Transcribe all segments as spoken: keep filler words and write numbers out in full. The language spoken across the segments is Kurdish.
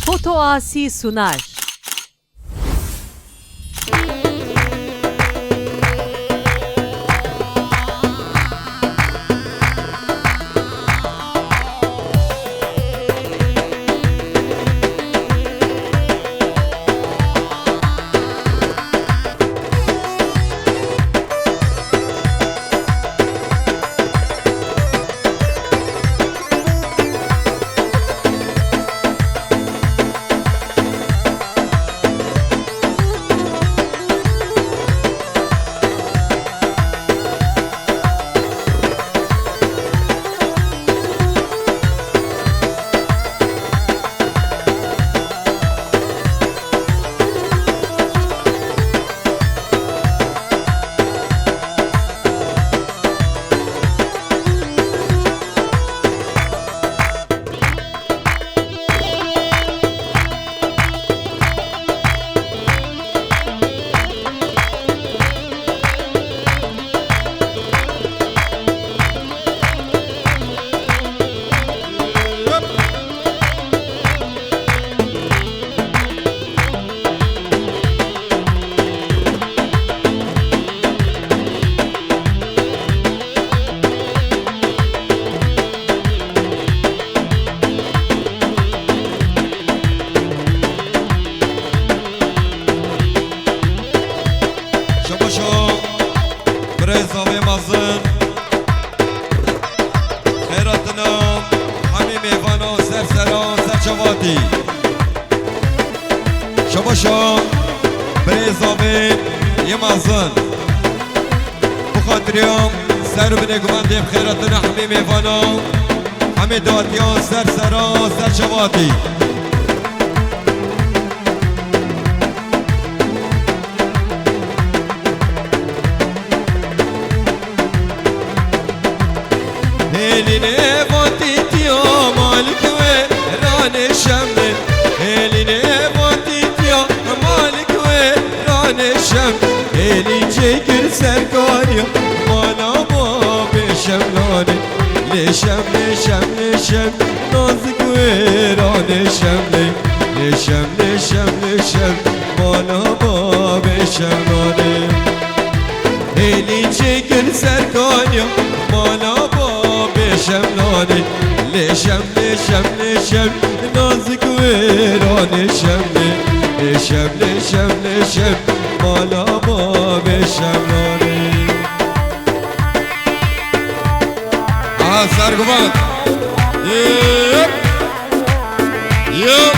Foto Asi sunar. Şabaşo, birêz avê mezin. Xeyratina hemî mêvana ser sera ser çavatî. Şabaşo, birêz avê yê mezin. Bi xatiriya ser û binê guvendê bi xeyratina hemî mêvana, hemî datiya ser sera ser çavatî. Hêlînê vatîtiya malik wê ranê şemê. Hêlînê vatîtiya malik wê ranê şem. Hêlî çêkir serkariya mala babê şemlanê. Lê şem, lê şem, lê şem, nazik wê ranê şemê. Lê şem, lê şem, lê şem, mala babê şemlanê. Hêlî çêkir serkariya mala babê şemlanê. Lê şem, lê şem, lê şem, nazik wê ranê şemê. Lê şem, lê şem, lê şem, mala babê şemlanê. Aha, serguvan. Yep. Yep.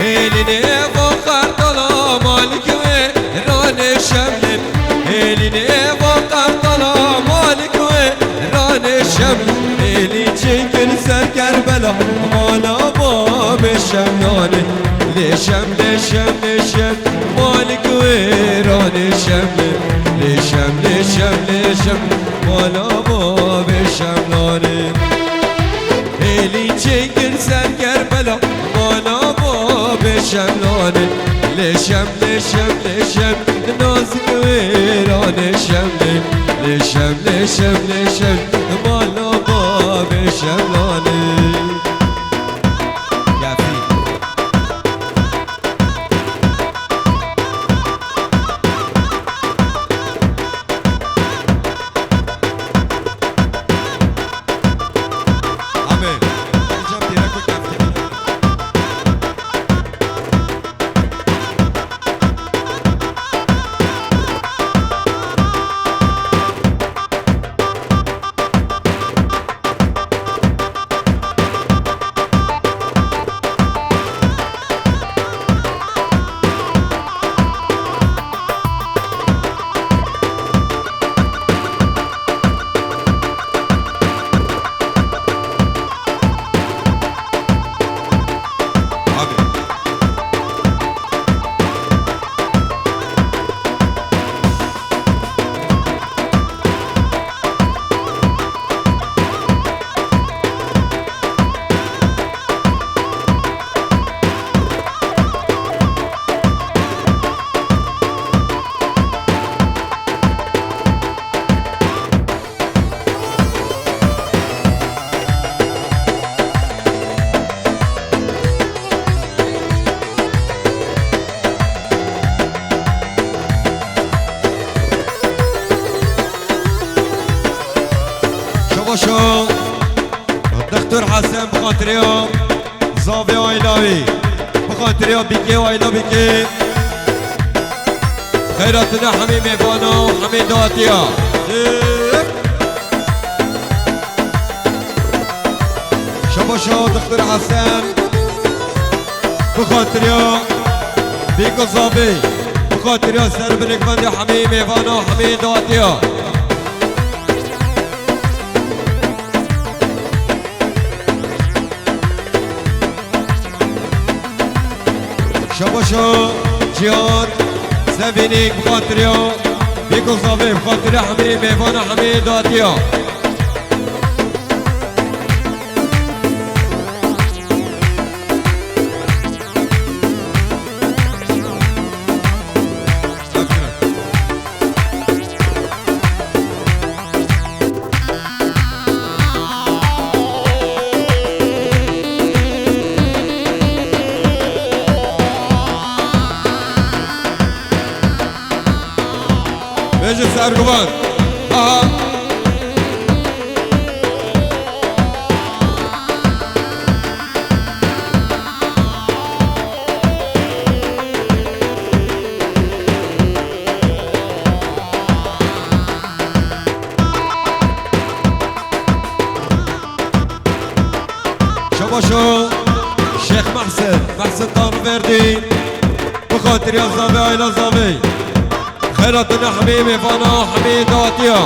Hêlînê vo qertala malik wê ranê şemê. Hêlînê vo qertala malik wê ranê şem. Hêlî çêkir ser Kerbela mala babê şemlanê. Lê şem, lê şem, lê şem, malik wê ranê şemê. Lê şem, lê şem, lê şem, mala babê şemlanê. Hêlî çêkir ser Kerbela mala babê şemlanê. Lê şem, lê şem, lê şem, nazik wê ranê şemê. Lê şem, lê şem, lê şem, mala babê şemlanê. Kefî. Amê. Can pêre ku kefte. Şo, Doktor Hesen bi xatirê ya zavê aîla wî, bi xatirê ya bîkê û aîla bîkê. Xeyra tune hemî mêvana û hemî dawetiya. Şabaşa Doktor Hesen, bi xatirê ya bîk û zavê, bi xatirê ya ser binêkbendê hemî mêvana û hemî dawetiya. Şabaşo Cihan Sevînîk bi xatirê ya bîk û zavê, bi xatirê hemî mêvana hemî datiya. Bêje serguvan. Aha. Şabaşo Şêx Mehsin, Mehsin Tanrıverdi. Bi xatirê ya zavê, aîla zavê. Xeyra tune hemî mêvana, hemî dawetiya.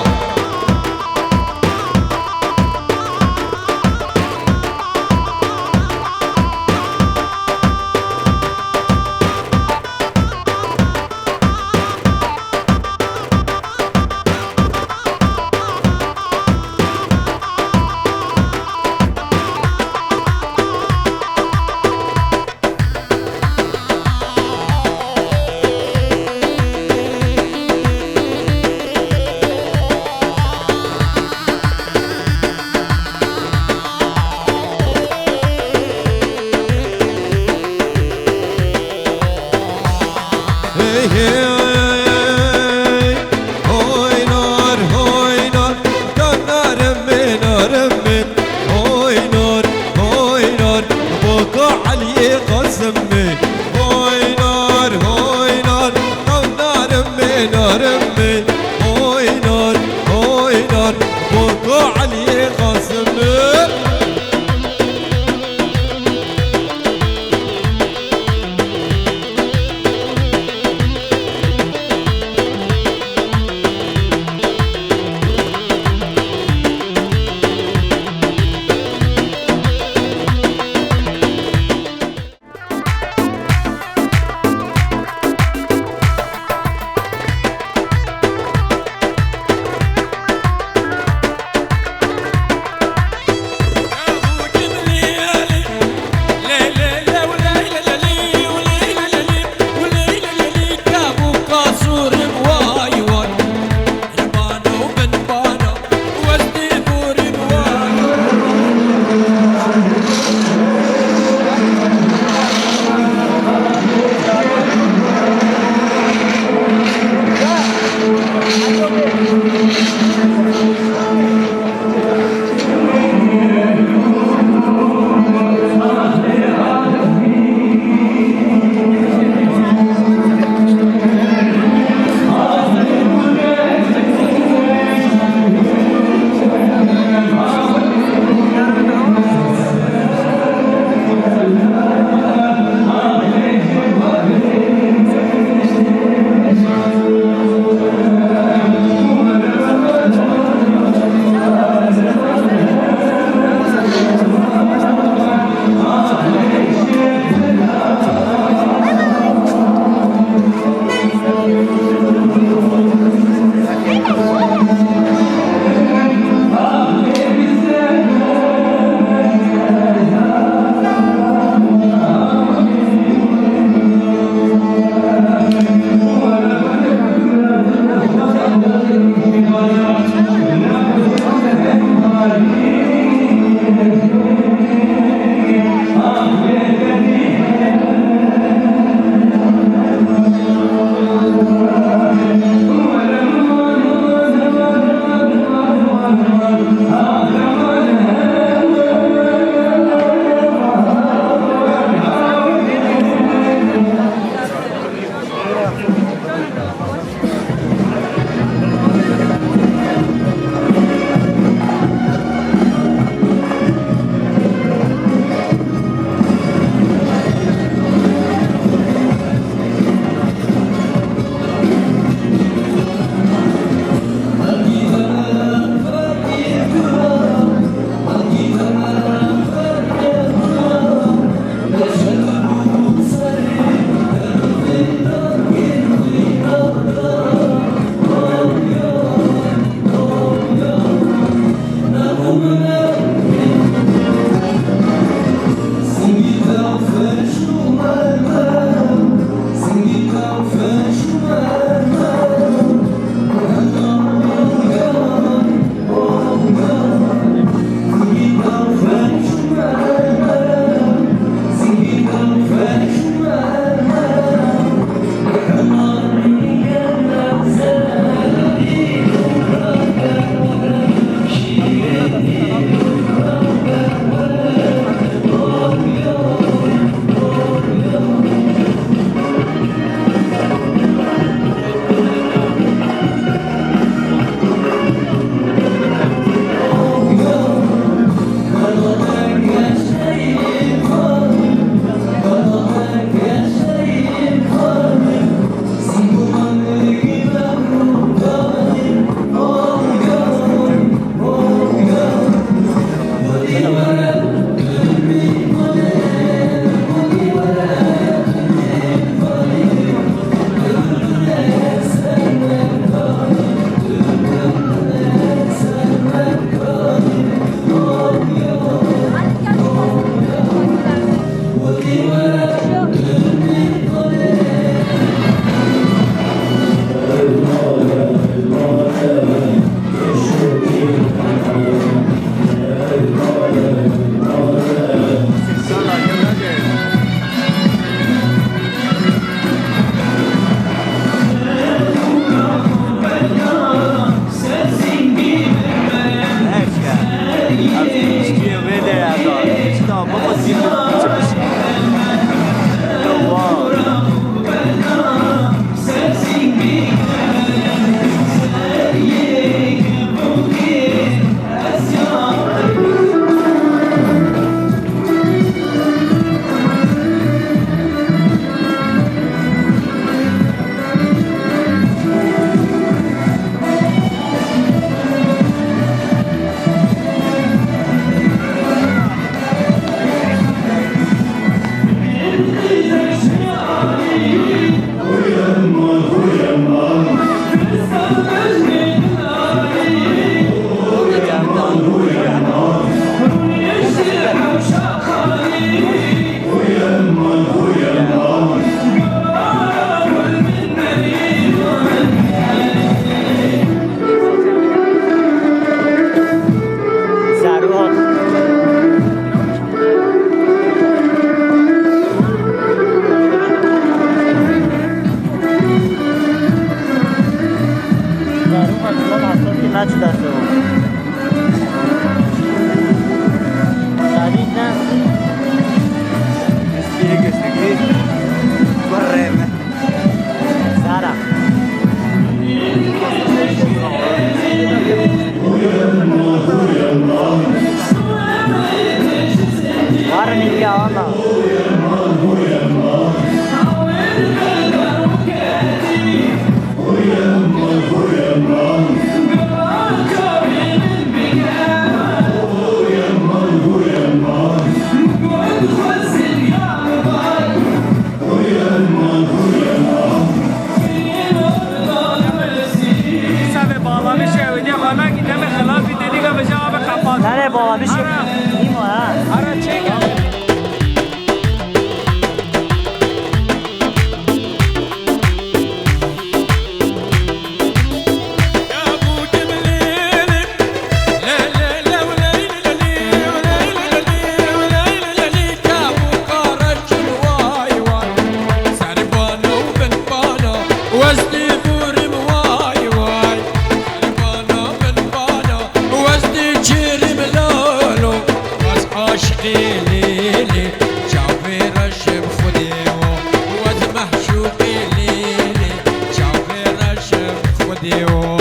Pasokî naçû destê wan. Şadî ne? Spîrê giştikî kurê min. Sara. Var mı ya Allah? Îsa vê bağlamış e, wê diye xanakî demê xilafî têdî ke vêje abe qepat. Nerê bağlamış e? Ara. Îmo ha. Ara çêke. Aşiqê lêlê, çavê reşim Xwedê o. Wez mehşûqê lêlê, çavê reşim Xwedê o.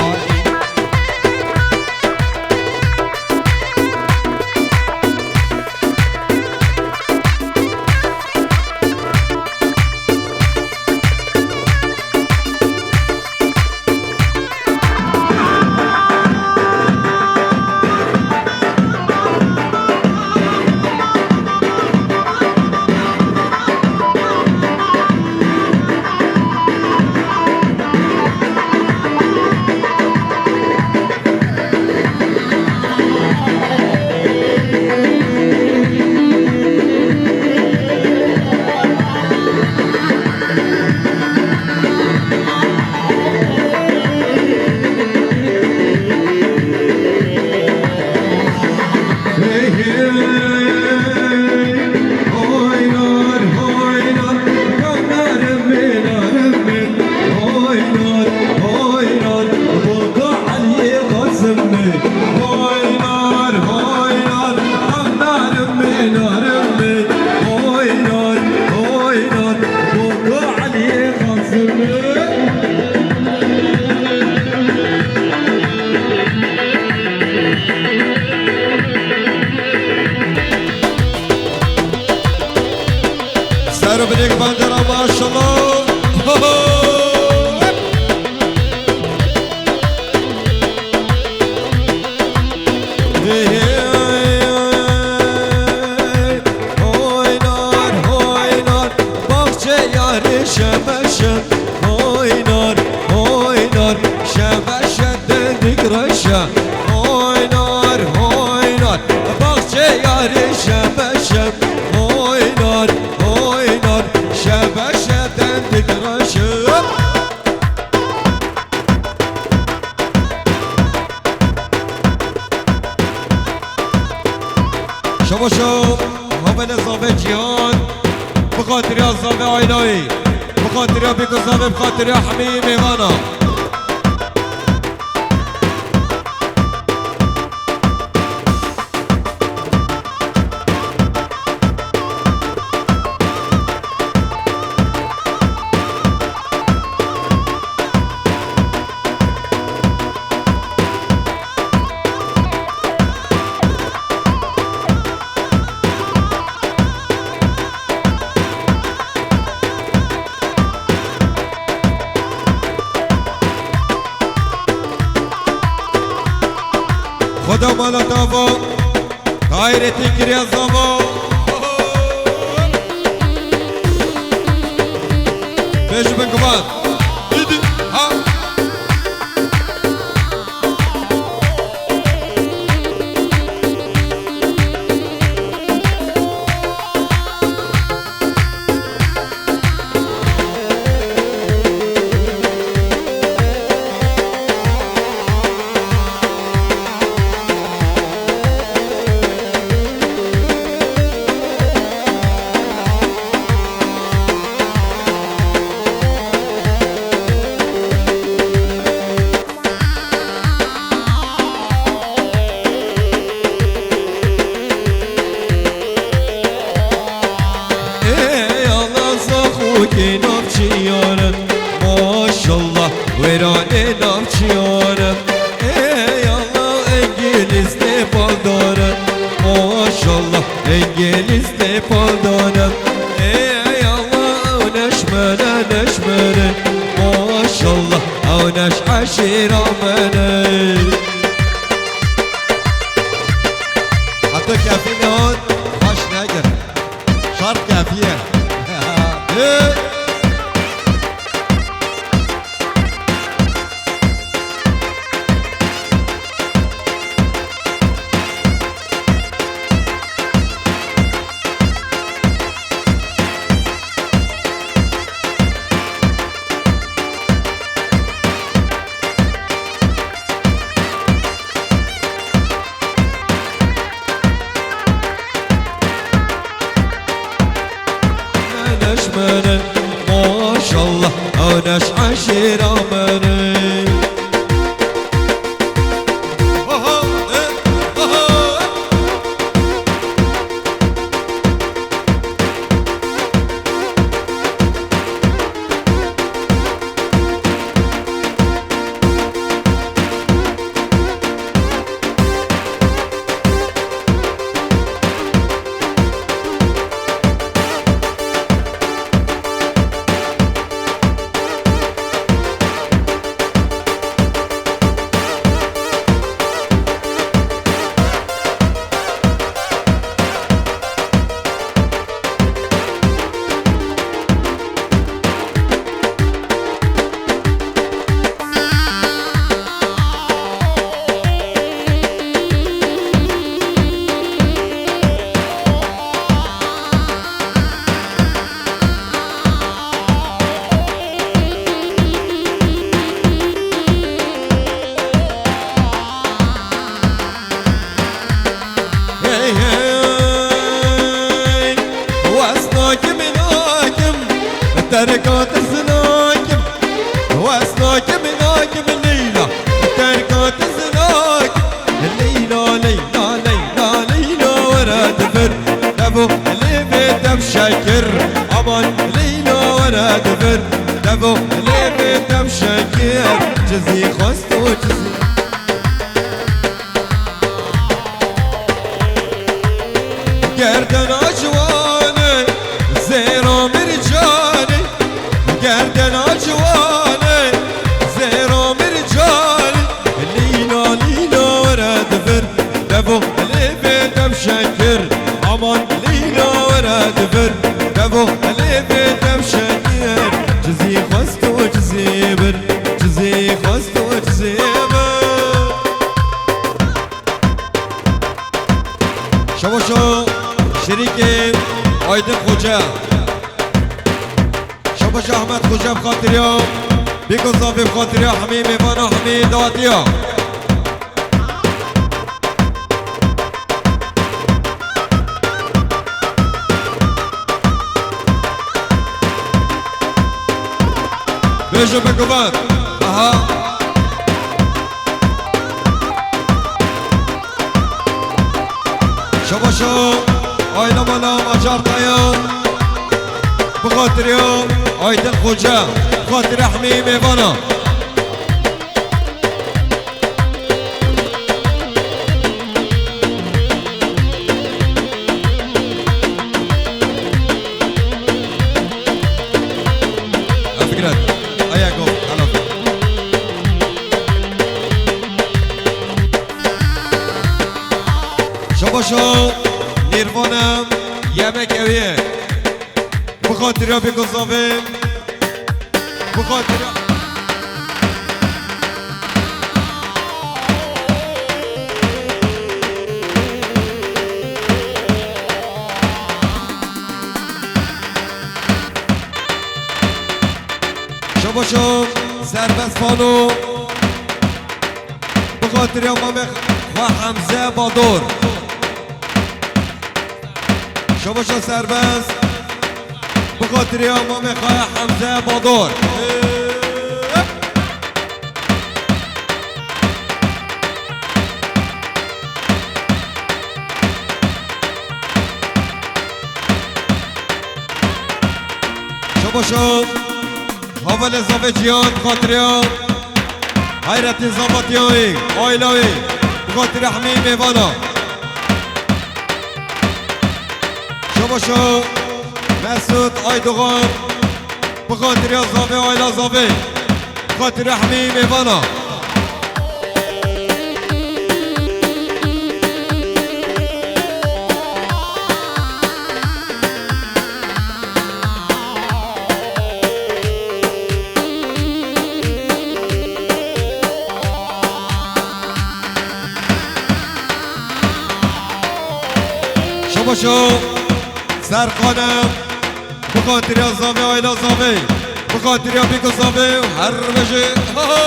Ser û binêk bandera, maşallah. Hey, hey, hey, hey. Oynar, oynar, bahçe yarı şebeşe. Oynar, oynar, şebeşe dedik reşe. Oynar, oynar, bahçe yarı şebeşe. Oynar, oynar, şebeşe dedik reşe. Şaba şo, havene zave cihan, bi xatiriya zave aynayê, bi xatiriya bêko zave, bi xatiriya hemî mêvana. Xweda mala te ava, xeyrê te kiriye zava. Bêjin bin guman. Didi, ha. Paldane, maşallah, İngiliz de paldane. Ey Allah, neşmene, neşmene, maşallah, ew neş eşîra mene. Heta kefî nehat, baş negir. Şart kefiye. Hey! Neş mene, maşallah, ew neş eşîra mene. Oho, eh, oho. Hey, hey, wes nakim, nakim, terka te zinakim. Wes nakim, nakim, Leyla, terka te zinakim. Leyla, Leyla, Leyla, Leyla, were divir, devo lê vê dev şekir. Aman, Leyla, were divir, devo lê vê dev şekir. Çizî xwest û çizî Gerdena ciwane, zêra mircane. Gerdena ciwane, zêra mircane. Lîla, lîla, were divir, devo lê vê dev şekir. Aman, lîla, were divir, devo lê vê dev şekir. Çizî xwest û çizî bir, çizî xwest û çizî bir. Şabaşo şirîkê Aydin Xoce. Şabaşo Ahmet Xoce bi xatiriya Bîko Zafê, bi xatiriya hemî mêvana, hemî dawetiya. Bêje bi guvan. Aha. Şabaşo, aile mala macartaya. Bi xatiriya Aydin Xoce, bi xatiriya hemî mêvana. Fikret, aya go, helal. Şabaşo, Nîrvana, yemek eviye. Bi xatiriya Bîko Zafê. Bi xatiriya. Şabaşo Serbest Fano. Bi xatiriya mamê xwe Hemze Bador. Şabaşo Serbest. Bi xatiriya mamê xwe Hemze Bador. Şabaşo. Havelê Zafê Cihan, bi xatiriya Hayrettin Zafatiya wê, aila wê. Bi Xatirê hemî mêvana. Şabaşo Mesut Aydoğan. Bi xatiriya Zavê, Ayla Zavê. Bi xatiriya hemî mêvana. Şabaşo Serqane. Bi xatiriya Zavê, Ayla Zavê. Bi xatiriya Bîko Zavê û her bijî. Ho, ho!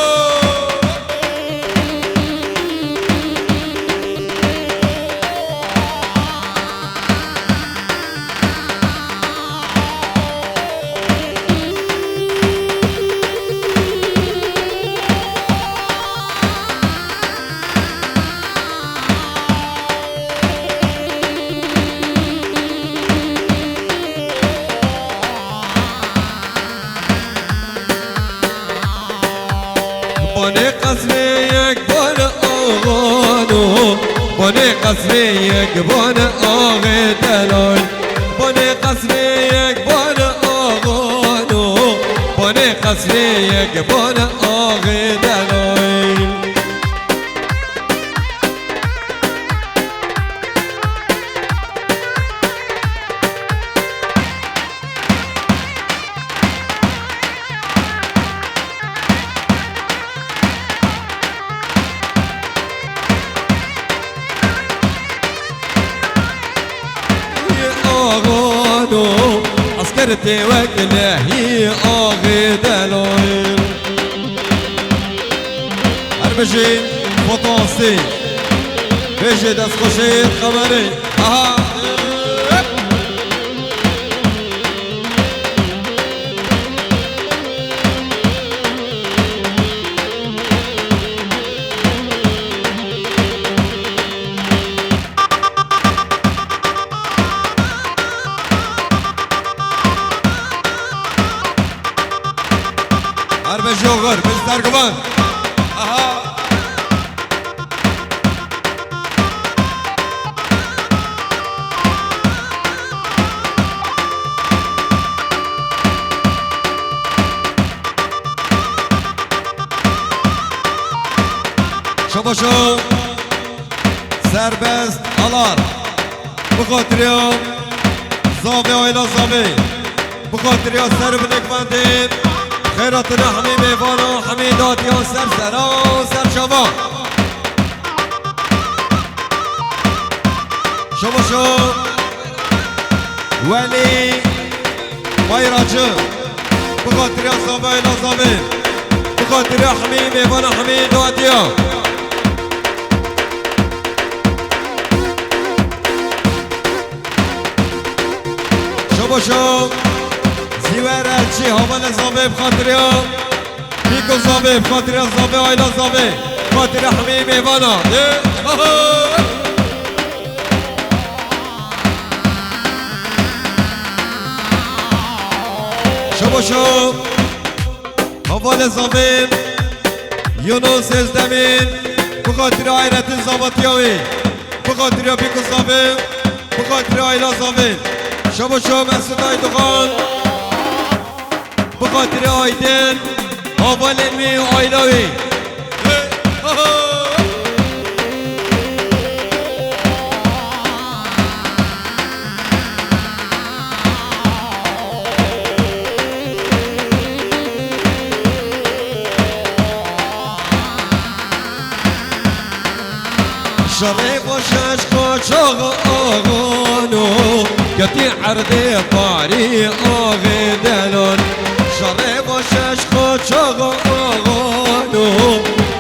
Banê qesrê yek bane axano, banê qesrê yek bane axê delal. Banê qesrê yek bane axano, banê qesrê yek bane axê delal. Axano, esker tê wek lehî axê delal. Her bijî fantastik. Bêjê destxweşê Qemerê. Aha. Her bijî oxir, bijî serguvan. Aha. Şabaşo Serbest Alar. Bi xatiriya Zavê, Ayla Zavê. Bi xatiriya ser binekmendên xeyratine hemî mêvana, hemî datiyan ser sera, ser çava. Şabaşo Welî Bayracı. Bi xatiriya Zavê, Ayla Zavê. Bi xatiriya hemî mêvana, hemî datiya. Şabaşo Zîwere çi havale Zavê bi xatiriya Bîko Zavê, bi xatiriya Zavê, Ayla Zavê, bi xatiriya hemî mêvana. Ê, ho, ho. Şabaşo havale Zavê, Yunus Özdemir, bi xatiriya Ayretin Zavatiya wê. Bi xatiriya Bîko Zavê, bi xatiriya Ayla Zavê. Şabaşo Mesut Aydoğan. Bi xatiriya Aydin, havalên wî û ayla wî. Şerê baş eşqa çaxa axano, ketî erdê parî axê delal. Şerê baş eşqa çaxa axano,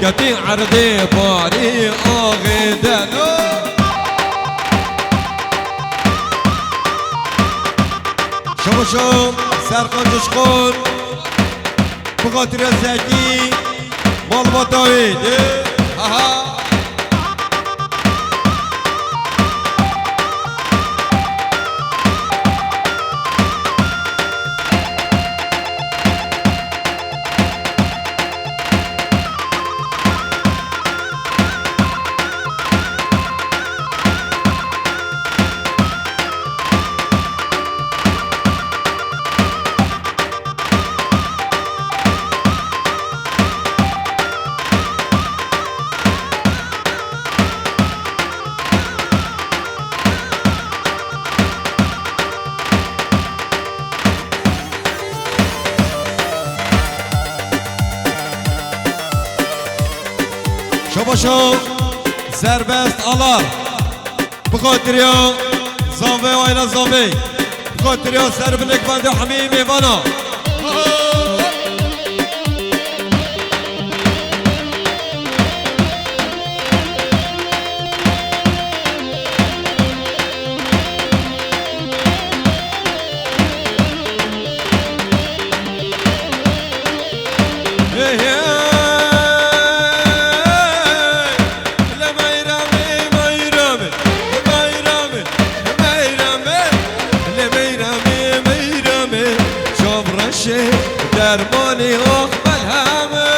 ketî erdê parî axê delal. Şabaşo Serkan Coşkun. Bi xatira Zekî, malbata wê. Aha. Şo Serbest Alar. Bi xatiriya Zavê, aîla Zavê. Bi xatiriya ser binê guvendê hemî mêvana. Hey, hey, le meyramê, meyramê, meyramê, meyramê, le meyramê, meyramê, çavreşê, dermanê ax belhemê.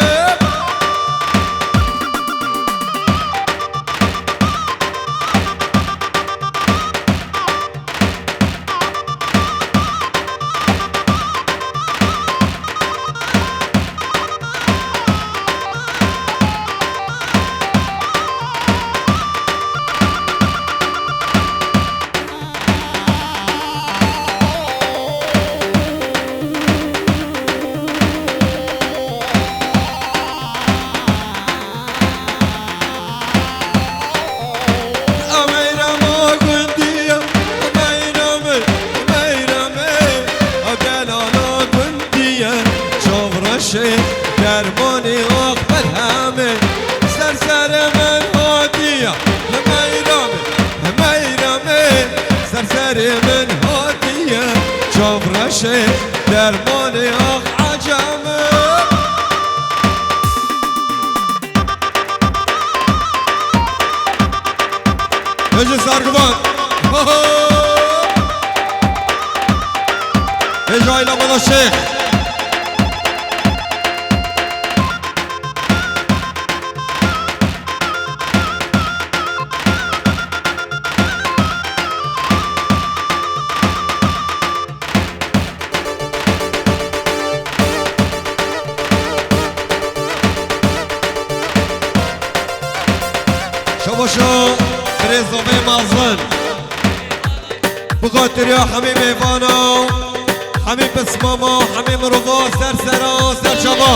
A meyrama gundî ye, a meyrame, a meyrame, a delala gundî ye, çavreşê dermanê ax belhemê. Ser serê min hatiye, a meyrame, a meyrame, ser serê min hatiye, çavreşê dermanê ax eceme. Hêjî Serguvan. Ho, ho! Hêjî Ayla Mala Şêx. Şabaşo, birêz Zavê mezin. Bi xatiriya hemî mêvana, hemî pismama, hemî mirova, ser sera, ser çava.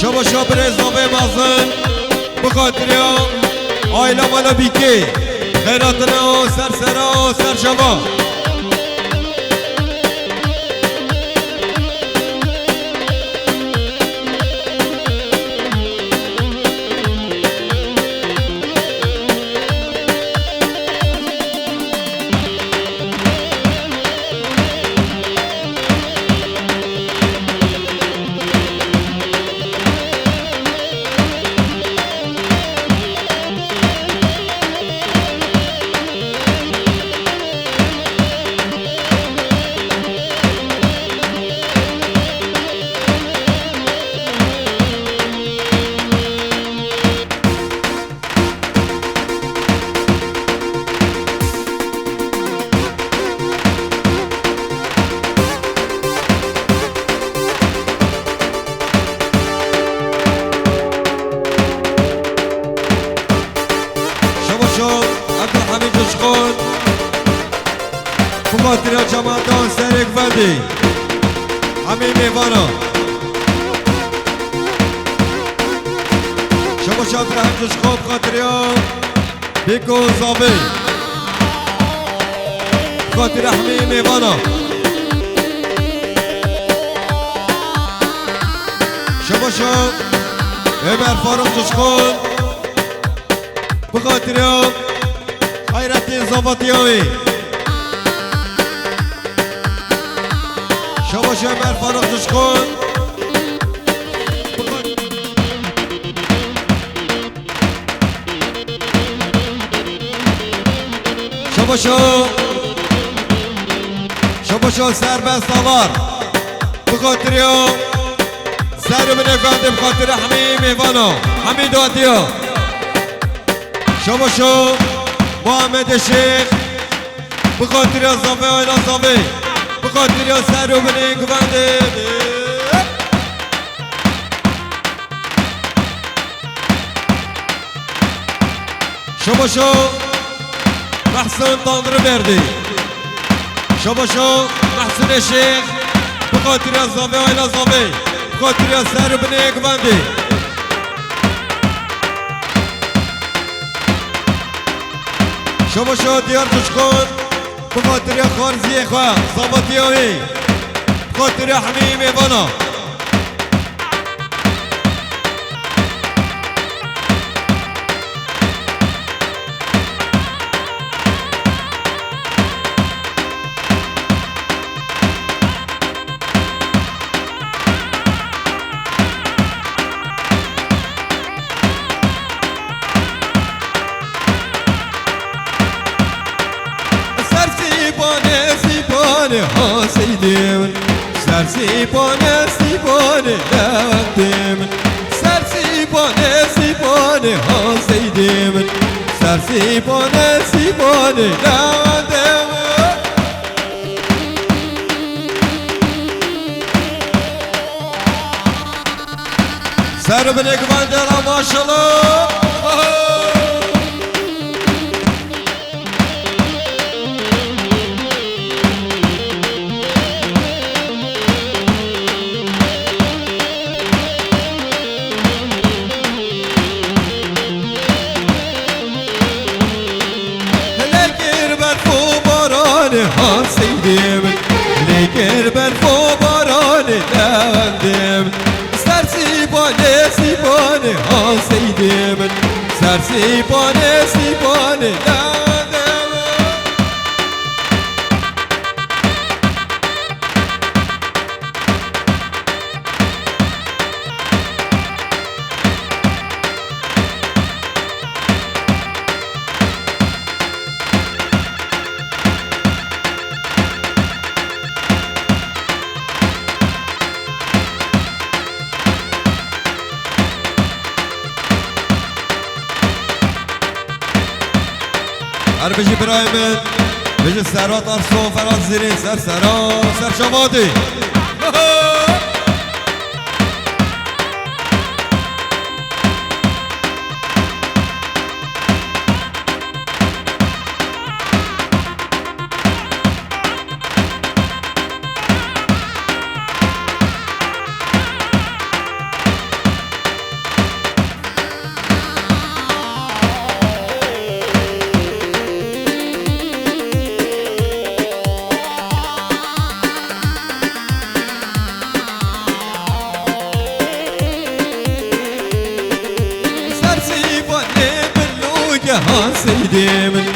Şabaşo, birêz Zavê mezin. Bi xatiriya aîla mala Bîkê, xeyratine o ser sera o ser çava. Şabaşo Ebdulhamîd Coşkun. Bi xatira cemata Serê Guvendê. Hemî mêvana. Şabaşo Ebdulhamîd Coşkun bi xatira Bêko Zavê. Bi xatira hemî mêvana. Şabaşo Ömer Faruk Coşkun. Bi xatira Hayrettin Zavatiya wê. Şabaşo Ömer Faruk Coşkun. Şabaşo. Şabaşo Serbest Alar. Bi xatiriya ser û binê gundê, bi xatira hemî mêvana, hemî datiya. Şabaşo Muhammed Şêx. Bi xatira Zavê, aîla Zavê. Bi xatira ser û binê guvendê. Şabaşo Mehsun Tanrıverdi. Şabaşo Mehsunê Şêx. Bi xatira Zavê, aîla Zavê. Bi xatira ser û binê guvendê. Çabaşo diyar dişkon, bi xatirê xarziyê xwe, zavatiya wî, bi xatirê hemî mêvana. Ser sîpanê, sîpanê, ha seydê min. Ser sîpanê, sîpanê, lewendê min. Ser sîpanê, sîpanê, ha seydê min. Ser sîpanê, sîpanê, lewendê min. Ser binê guvendê re maşallah. Lê kir berf û baranê ha seydê min. Lê kir berf û baranê lewendê min. Ser sîpanê, sîpanê ha seydê min. Ser sîpanê, sîpanê lewendê min. Her bijî birayê min, bijî Serhat Arso, Ferhat Zîrî, ser seran, ser çavadî. Ser sîpanê bin û geha seydê min,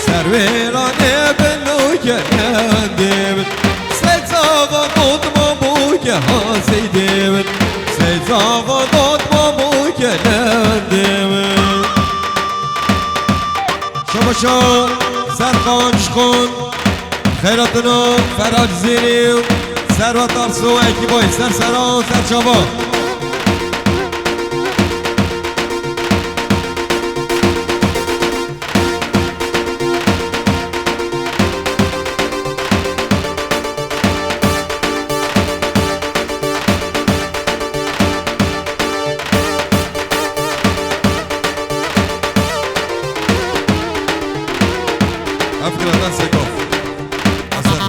ser wêranê bin û geha lewendê min. Sey çava dot ma bû geha seydê min, sey çava dot ma bû geha lewendê min. Şabaşa Serkan Şixon, Xeyretino, Ferhat Zîrî û Serhat Arso ekîbayê ser seran ser çava. Ev kiratan Seykof. Hasan.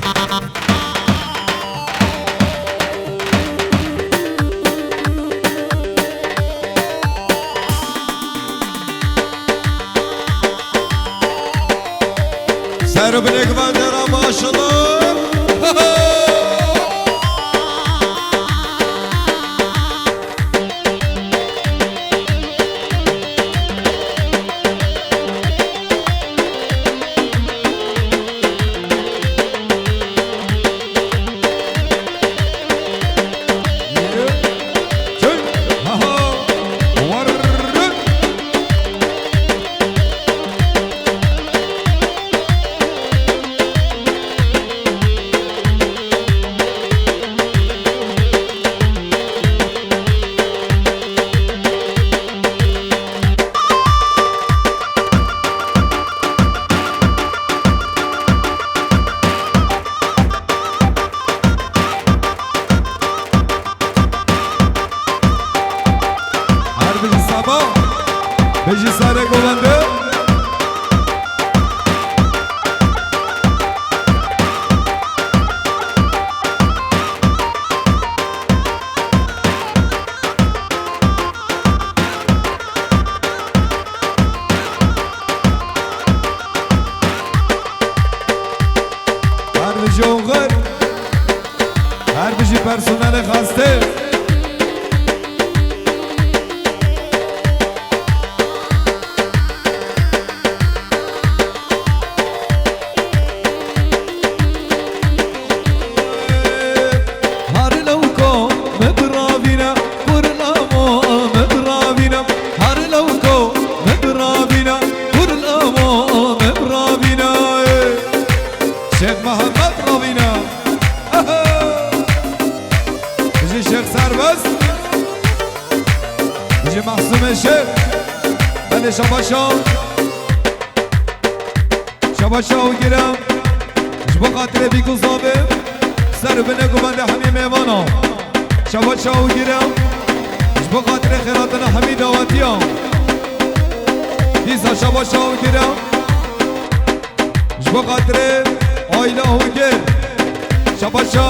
Ser û binê guvendê re maşallah. Her bijî Seba, bijî Serê Govende. Min biravîna, Kurlamo min biravîna. Şêx Mihemed ravîna. Aha! Ji Şêx Serbest. Ji Mehsûmê Şêx. Belê şabaşa. Şabaşa û giran. Ji bo xatirê bîk û zavê, ser û binê guvendê hemî mêvanan. Şabaşa û giran. Ji bo xatirê xêratina hemî dawetiyan. Dîsa şabaşa û giran. Ji bo xatirê aîla û gir. Şabaşa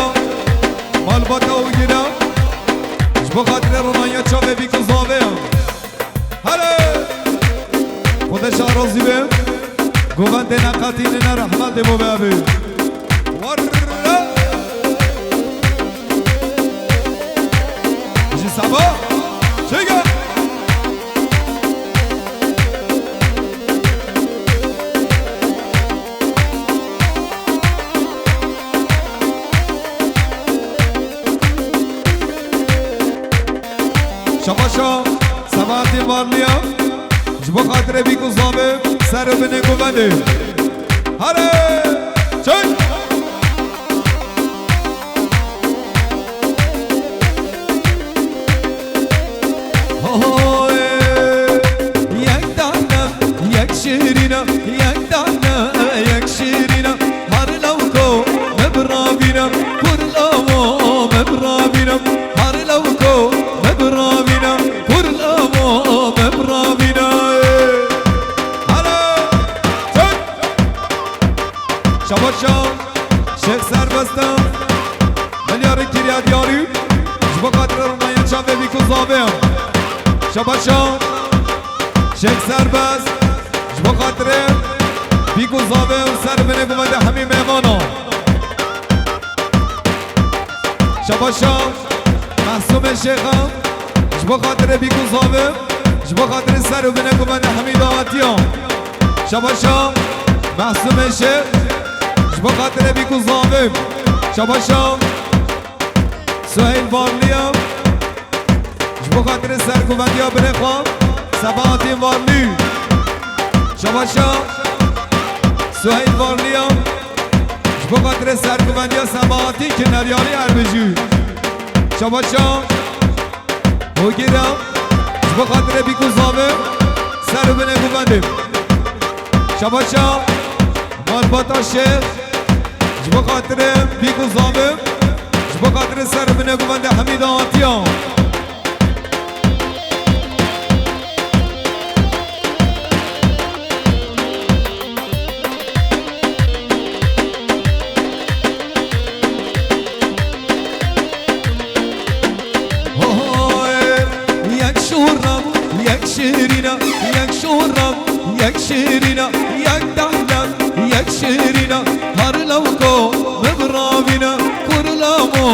malbata û giran. Ji bo xatirê ronaniya çavê bîk û zavê. Hele! Xwedê şarazî be. Govendê neqetînine rehmetê bo be abi. Warra! Ji Seba. Çêge! Şabaşa Sebahatî Varliya. Ji bo xatirê bîk û zavê, ser û binê govendê. Hare! Çek! Hoy! Yek dane, yek şirîne, yek dane, yek şirîne. Har lawko me biravîne, kur lawo me biravîne. Har lawko me biravîne, kur lawo me biravîne. Hala! Çek! Şabaşa Şêx Serbest e. Milyarê Kiryadiyarî. Ji bo xatirê ronaya çavê bîk û zavê. Şabaşa Şêx Serbest. Ji bo xatirê bîk û zavê û ser binê guvendê hemî mêvanan. Şabaşa Mehsûmê Şêxa. Ji bo xatirê bîk û zavê. Ji bo xatirê ser û binê guvendê hemî dawetiyan. Şabaşa Mehsûmê Şêx. Ji bo xatirê bîk û zavê. Şabaşa Suheyl Varliya. Ji bo xatirê serguvendiya birê xwe Sebahatîn Varlî. Şabaşa Suheyl Varliya. Ji bo xatirê serguvendiya Sebahatîn Kineryalî her bijî. Şabaşa Hogîra. Ji bo xatirê bîk û zavê ser û binê guvendê. Şabaşa Malbata Şêx. Ji bo xatirê bîk û zavê. Ji bo xatirê ser û binê guvendê hemî dawetiya. Hoy, yek şûra, yek şirîna, yek şûra, yek şirîna, yek dehna, yek şirîna. Har lewko me biravîna, kur lamo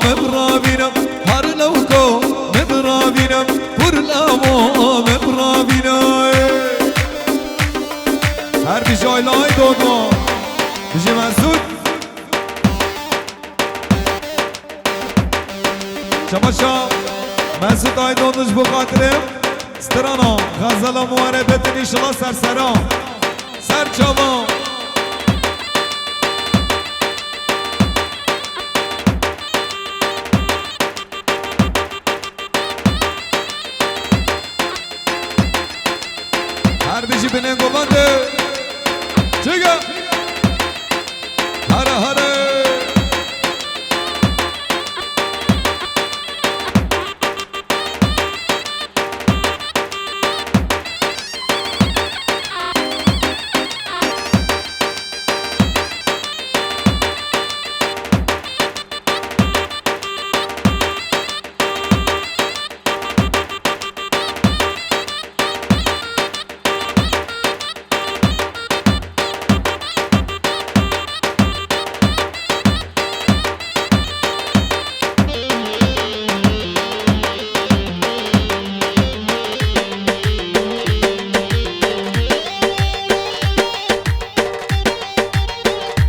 me biravîna. Har lewko me biravîna, kur lamo me biravîna. Her bijî Ayla Aydon, bijî Mesûd. Çamaşa Mesûd Aydon ji bo xatirê strana xezela muharebetin înşallah ser seran. Ser çavan. Her bijî binên govendê. Çiga. Hare hare.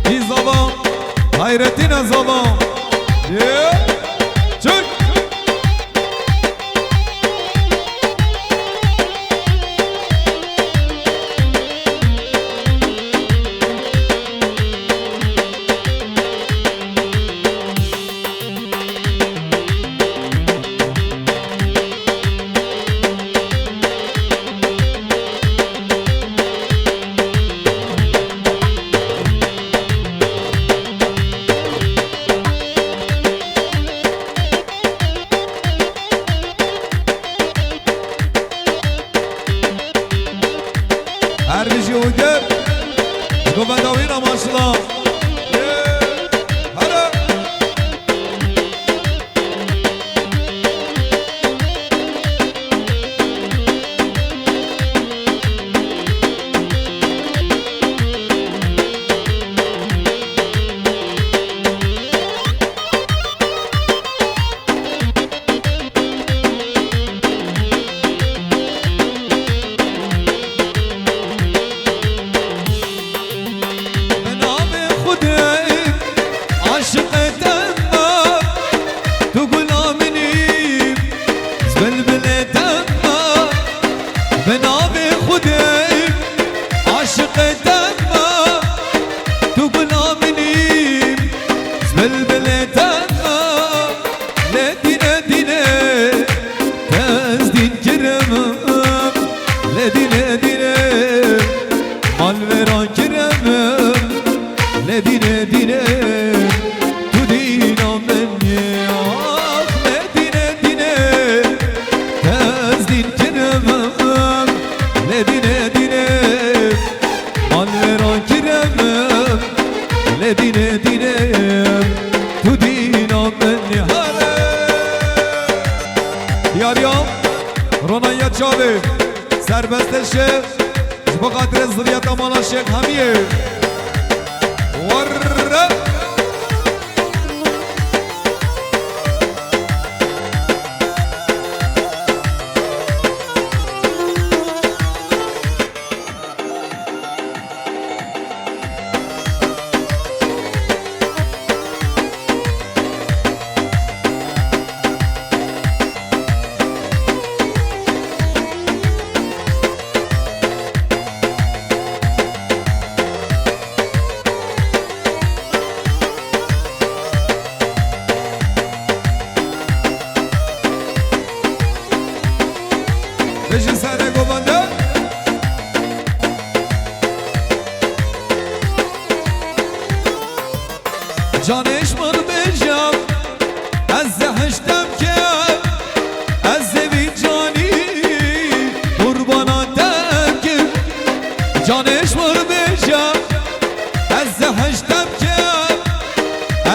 Î zava, Hayretîn e zava. Ye. Çek. Her bijî û ger. Ji bo benda wî re maşallah. Here. Bi navê Xwedê aşiqê te me, tu gula min î, ez bilbilê te me. Bi navê Xwedê aşiqê te me, tu gula min î, ez bilbilê te me. Lê dîne dîne te ez dîn kirim, lê dîne dîne malvêran kirim, lê dîne dîne tu dîna min î. Ah, lê dîne dîne te ez dîn kirim, lê dîne dîne malvêran kirim, lê dîne dîne tu dîna min î. Hale! Diyariya ronaya çavê serbest e şêx, ji bo xatirê ziriyeta mala şêx hemiyê. Warre! Bijî serê govende. Canê ji min bêje, ez zehiştem ke, ez ê vî canî qurbana te kim. Canê ji min bêje, ez zehiştem ke,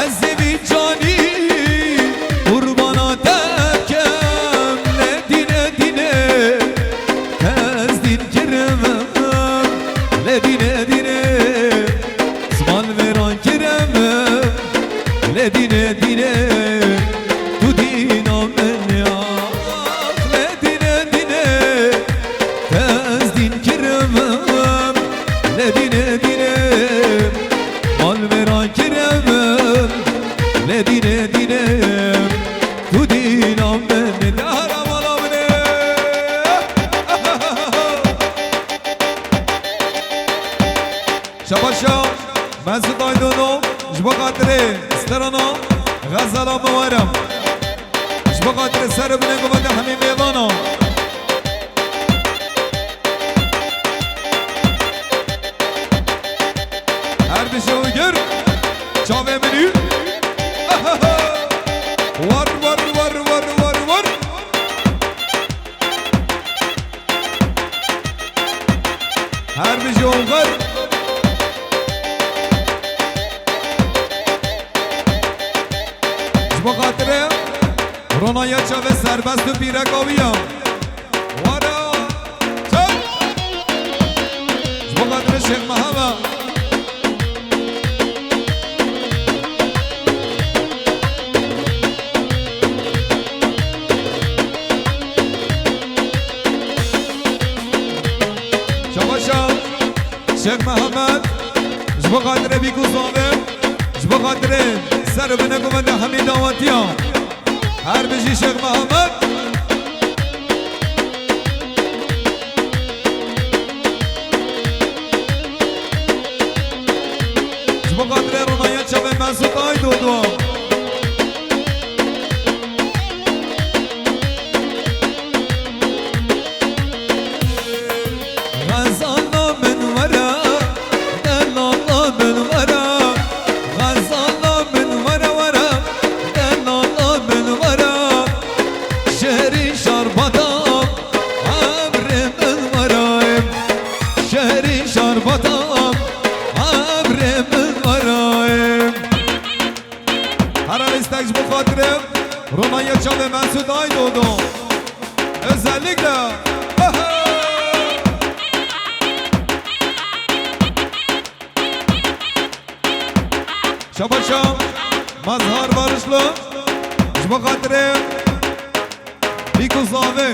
ez ê vî canî qurbana te kim. Lê dîne dîne te ez dîn kirim, lê dîne dîne ziman vêran kirim, lê dîne dîne tu dîna min ya. Lê dîne dîne te ez dîn kirim, lê dîne dîne malvêran kirim, lê dîne dîne tu dîna min e. Dara mala min e. Şabaşa Mesut Aydın'ın ji bo xatirê strana Xezala Miwarim. Ji bo xatirê ser û binê govende hemî mêvana. Her bijî û gir çavê min û. War, war, war, war, war, war. Her bijî û gir. Ji bo xatirê ronaya çavê serbest û pîreka wî ya. Wara! Çek! Ji bo xatirê Şêx Mehema. Şabaşa Şêx Mehmet, ji bo xatirê bîk û zavê, ji bo xatirê ser û binê govende hemî dawetiya. Her bijî Şêx Mehmet. Ji bo xatirê ronaya çavê Mesut Aydodo. Xezala min were, delala min were, xezala min were were, delala min were. Şerî şarbata emrê min were, şerî Mesut Aydoğdu. Özellikle. Şabaşa Mazhar Barışlı. Ji bo xatirê Bîk û Zavê.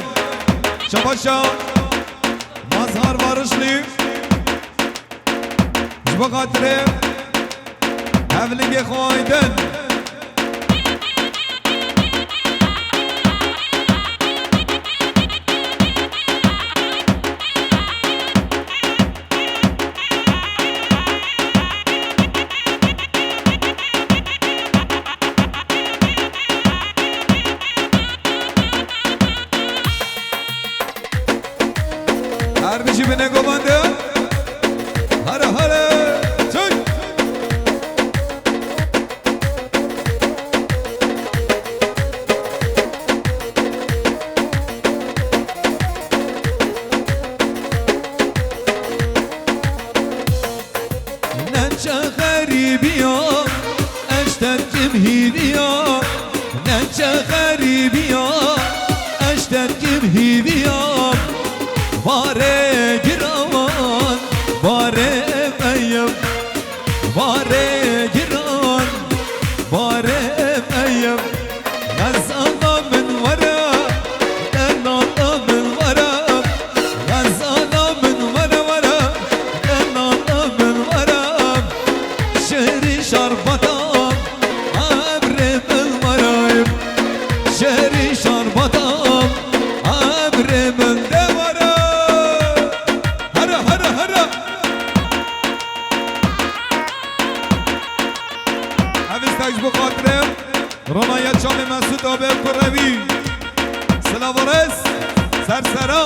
Şabaşa Mazhar Barışlı. Ji bo xatirê hevlingê xwe Aydin. Her bijî binê govende. Hare hare. Çek. Ne çi xerîbiya, ez ji te dikim hîviya. Ne çi xerîbiya, ez ji te dikim hîviya. Barê giran, barê meyim. Barê giran, barê meyim. Xezala min were, delala min were. Xezala min were were, delala min were. Şerî şarbata, emrê min were. Şerî şarbata, emrê min de were. Here, here, here. Ev istek ji bo xatirê Ronaya Çavê Mesûd Abê Kurevî. Silav û rêz, ser sera.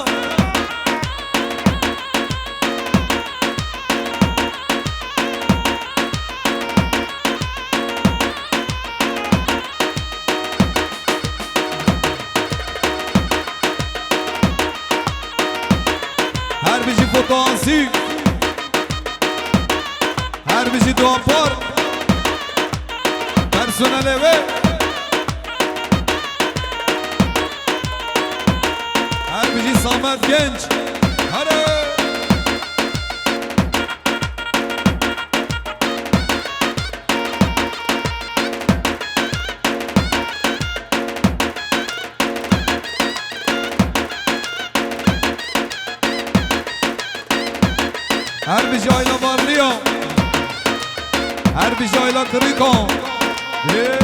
Her bijî Foto Asî. Her bijî Doğan Par. Personelê wê. Her bijî Samet Genç. Here. Her bijî Ayla Varlıya. Her bijî Ayla Kırıkan. Ye.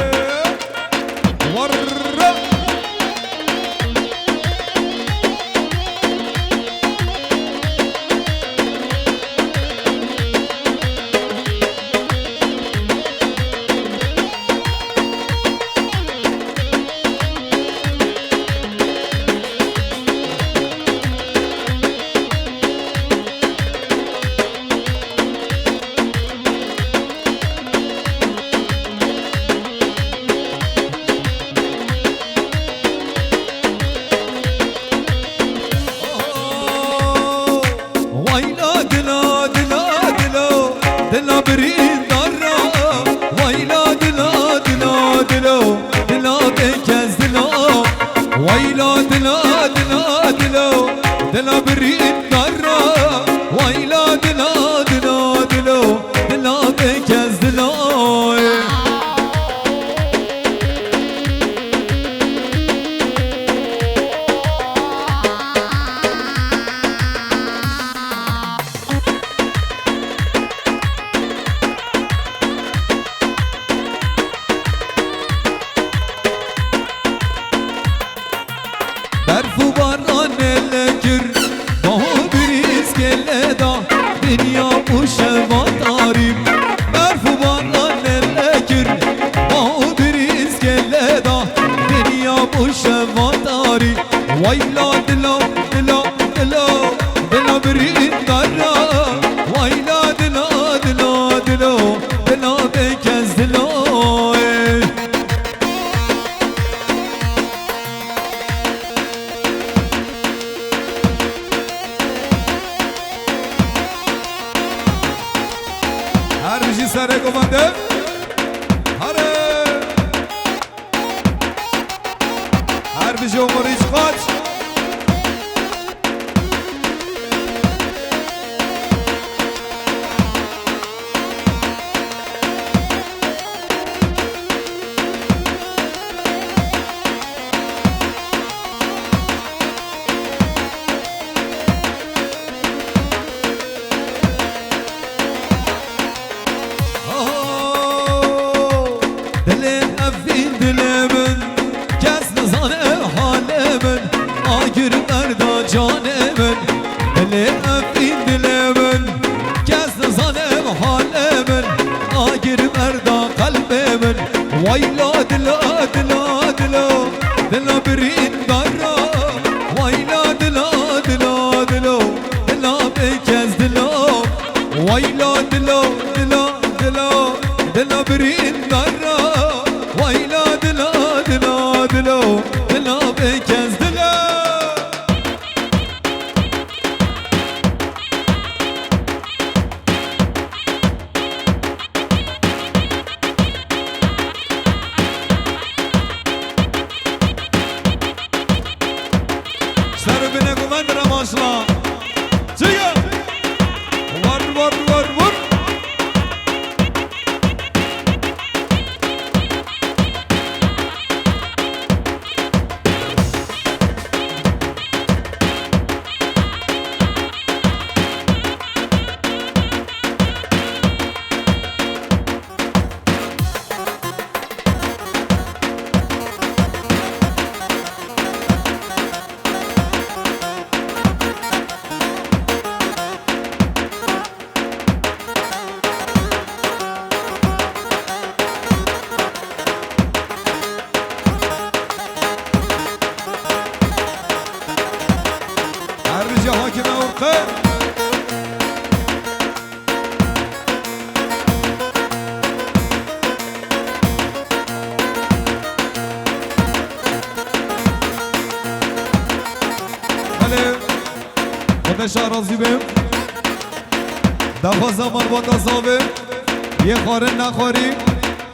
Varra. Wayla dila, dila, dilo, dila birîndar ra. Wayla dila, dila, dilo, dila bêkez dilo. Wayla dila, dila, dilo, dila birîndar ra. Wayla dila, dila, dilo, dila bêkez dilo. Berf û baranê lekir, baho birîskê leda, dinya bû şeva tarî. Berf û baranê lekir, baho birîskê leda, dinya bû şeva tarî. Wayla dilo, dilo, dilo, dilo birîndar ra. Wayla dilo, dilo, dilo, dilo bêkez dilo. Her bijî serê govende. Hare. Ji Umurî Qaç. Dilê evîn dilê min, kes nizane halê min, agir berda canê min. Dilê evîn dilê min, kes nizane halê min, agir berda qelbê min. Wayla dila, dila, dila, dila birîndara. Wayla dila, dila, dila, dila bêkes dila. Wayla dila, dila, dila, dila birîndara. Wayla dila, dila, dila, dila bêkes dila. Ser û binê guvend re maşla. Çiye? War, war, war, war. Her rîca hakime urqe. Belê. Xwedê şa razî be. Daxwaza malbata Zavê. Yê xwarin nexwarî.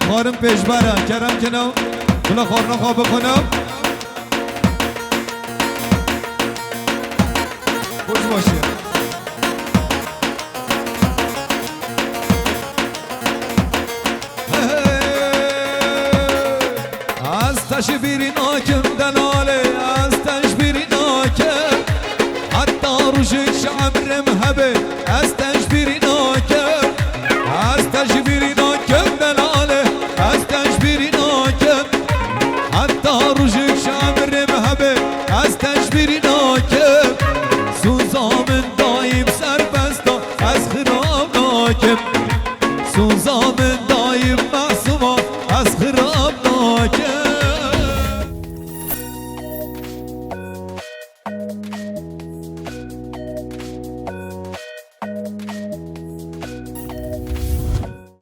Xwarin pêşber e. Kerem kino. Bila xwarina xwe bixwine. Roj baş e. Ez te ji bîrî nakim delalê, ez te ji bîrî nakim. Heta rojek ji emrim hebe, ez te ji bîrî nakim. Ez te ji bîrî nakim delalê, ez te ji bîrî nakim. Heta rojek ji emrim hebe, ez te ji bîrî nakim.